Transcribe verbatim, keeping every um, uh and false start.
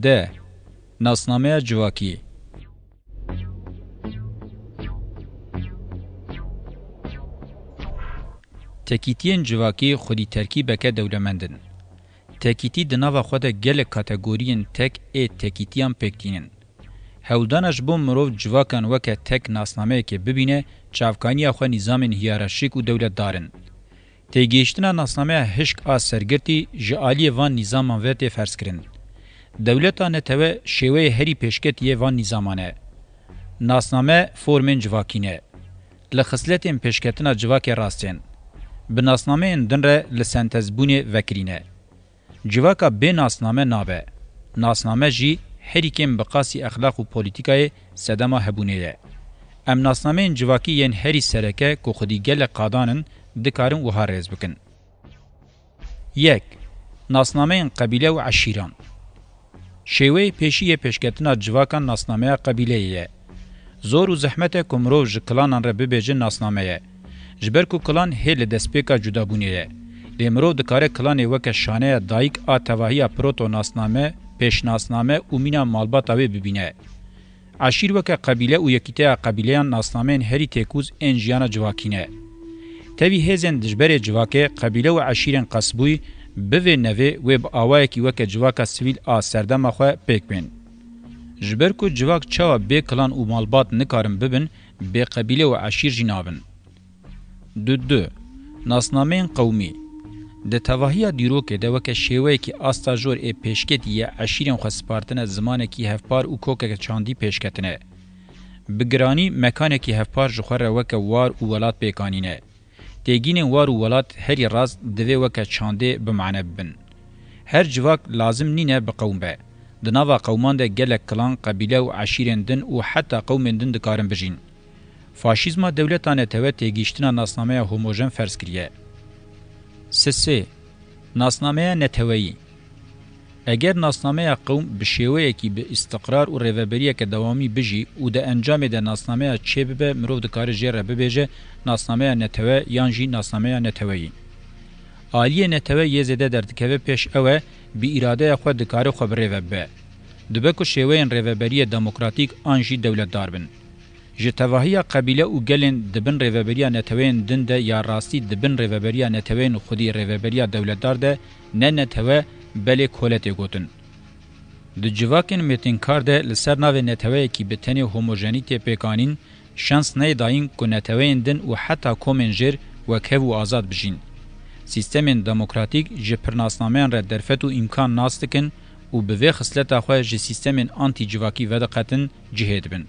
D. Nasnameya civakî. Tekîtiyên civakî xwedî terkîbeke dewlemend in. Tekîtî di nava xwe de gelek kategoriyên tek ê tekîtiyan pêk tînin. Hewldana ji bo mirov civakan weke tek nasnameyekê bibîne, çavkaniya xwe nîzamên hiyerarşîk û dewletdar in. Têgihiştina nasnameya hişk a sergirtî ji aliyê van nîzaman ve tê ferzkirin. Dewleta netewe şêweyê herî pêşketî yê van nîzaman e. Nasname formên civakî ne. Li xisletên pêşketina civakê rast ên. Bi nasnameyên din re li sentezbûnê vekirî ne. Civaka bê nasname nabe. Nasname jî herî kêm bi qasî exlaq û polîtîkayê sedema hebûnê ye. Em nasnameyên civakî yên herî sereke ku xwedî gelek qadan in, dikarin wiha rêz bikin. Yek. Nasnameyên qebîle û eşîran. Şêweyê pêşî yê pêşketina civakan nasnameya qebîleyê ye. Zor û zehmet e ku mirov ji kilanan re bibêje nasname ye. Ji ber ku kilan hê li destpêka cudabûnê ye. Lê mirov dikare kilanê weke şaneya dayik a tevahiya proto-nasname, pêşnasname û mîna malbata wê bibîne. Eşîr weke qebîle û yekîteya qebîleyan nasnameyên herî têkûz ên jiyana civakî ne. Tevî hêzên dijberê civakê, qebîle û eşîrên qesbûyî, bivê nevê wê bi awayekî weke civaka sivîl a serdema xwe pêk bên. Ji ber ku civak çawa bê kilan û malbat nikarin bibin, bê qebîle û eşîr jî nabin. Du du. Nasnameyên qewmî. Di tevahiya dîrokê de weke şêweyekî asta jor ê pêşketî yê eşîrên xwe spartine zimanekî hevpar û kokeke çandî pêşketine. Bi giranî mekanekî hevpar ji xwe re weke war û welat pêk anîne. Têgînên war û welat herî rast divê weke çandê bi mane bibin. Her civak lazim nîne bi qewm be. Di nava qewman de gelek kilan, qebîle û eşîrên din û heta qewmên din dikarin bijîn. Faşîzma dewleta netewe têgihiştina nasnameya homojen ferz kiriye. Sê sê. Nasnameya neteweyî. Eger nasnameya qewm bi şêweyekî bi îstiqrar û rêveberiyeke dewamî bijî û di encamê de nasnameya çêbibe, mirov dikare jê re bibêje nasnameya netewe yan jî nasnameya neteweyî. Aliyê netewe yê zêde derdikeve pêş ew e, bi îradeya xwe dikare xwe bi rê ve bibe. Dibe ku şêweyên rêveberiyê demokratîk an jî dewletdar bin. Ji tevahiya qebîle û gelên di bin rêveberiya neteweyên din de ya rastî di bin rêveberiya neteweyên xwedî rêveberiya dewletdar de ne netewe belê kole tê gotin. Di civakên mêtinkar de li ser navê neteweyekî bi tenê homojenî tê pêkanîn, şans neyê dayîn ku neteweyên din û heta komên jêr wekhev û azad bijîn. Sîstemên demokratîk ji pirnasnameyan re derfet û îmkan nas dikin û bi vê xisleta xwe ji sîstemên antî-civakî vediqetin, cihê dibin.